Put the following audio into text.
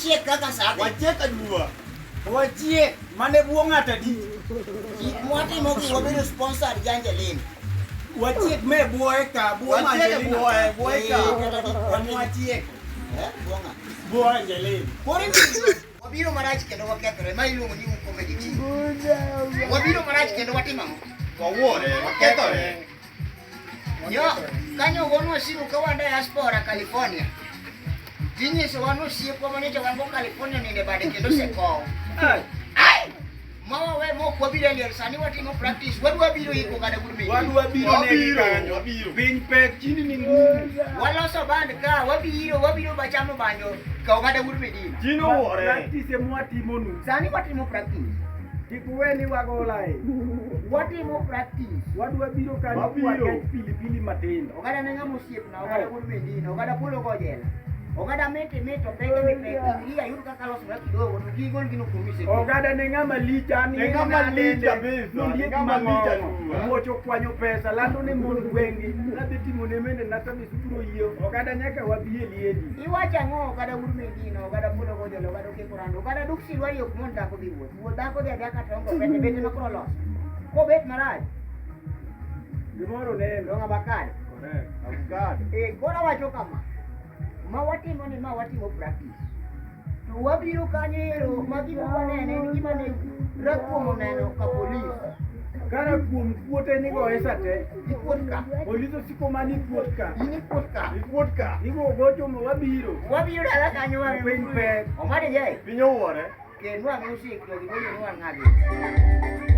Wachiek kaka sa dhi. Wachiek aduwa. Wachiek mane buo ng'ato adi. Gik mwatimo gi wabedo sponsored gi Angelina. Wachiek me buoye ka, buo Wachiek e Angelina. buoye, buoye ka. Eh, kata gik Wan mwatimo. wachiek. Eh, buo ng'a? Buo Angelina. Koro iwinjo, wabiro marach kendo wakethore. Ma iluongo ni comedy team. Wabiro marach kendo watimo ang'o? Wawuore, wakethore. Yo, kanyo ogonwa simu ka wan diaspora California. Tinyisowa ni osiepwa manyocha wan go California nindo e bade kendo osekow. Ai, Ai! Ma wawe mok wabiro e liel sani watimo practice. Wadwa biro iko kata gud bende. wadwa biro negi Wabiro, kanyo. wabiro. Piny pek, chini ni ngumu. Waloso band ka wabiro wabiro bachamo banjo ka oganda wuod Medina. Chino wuore. Practice emwatimonu. Sani watimo practice. Kik uwe ni wagola e. Watimo practice. Wadwa biro kanyo Wabiro. kwakech pilipili matindo. Oganda ne ng'ama osiepna, oganda wuod Medina, oganda polo go jela. Oganda mit imit to pek imit pek. Iri ayud kaka losora kidogo to kik igol gino kuomi seche. Oganda ne ng'ama lich an Ne ng'ama lich kabisa, Nondiek ne ng'ama lich mang'ongo. aduwa. Muoch okwanyo pesa lando ne mon gweng'gi. Nadhi timo ne mende na service biro yie. Oganda nyaka wabi e liedi. Iwacho ang'o oganda wuod Medina, oganda polo go jela, oganda okeko rando, oganda duk silwari ok mon dhako dhi wuoth. Wuoth dhako dhi adhiya katongo pete bete ma koro loso. Kobet marach, Gimoro neno. dong' avocado. Correct. Avocado. Eh, koro awacho kama. Ma watimo ni ma watimo practice. To wabiro kanyo ero ma gima wanene en gima ne rakuom oneno ka polis. Kara kuom kuote nigoye sa te. Ikuot ka. Polis osiko mana ikuot ka. In ikuot ka. Ikuot ka. Igo gocho ma wabiro. Wabiro dala kanyo wa. Piny pek. Omade jai. Piny owuore. Kenwa music to gibolo ni wang'agi.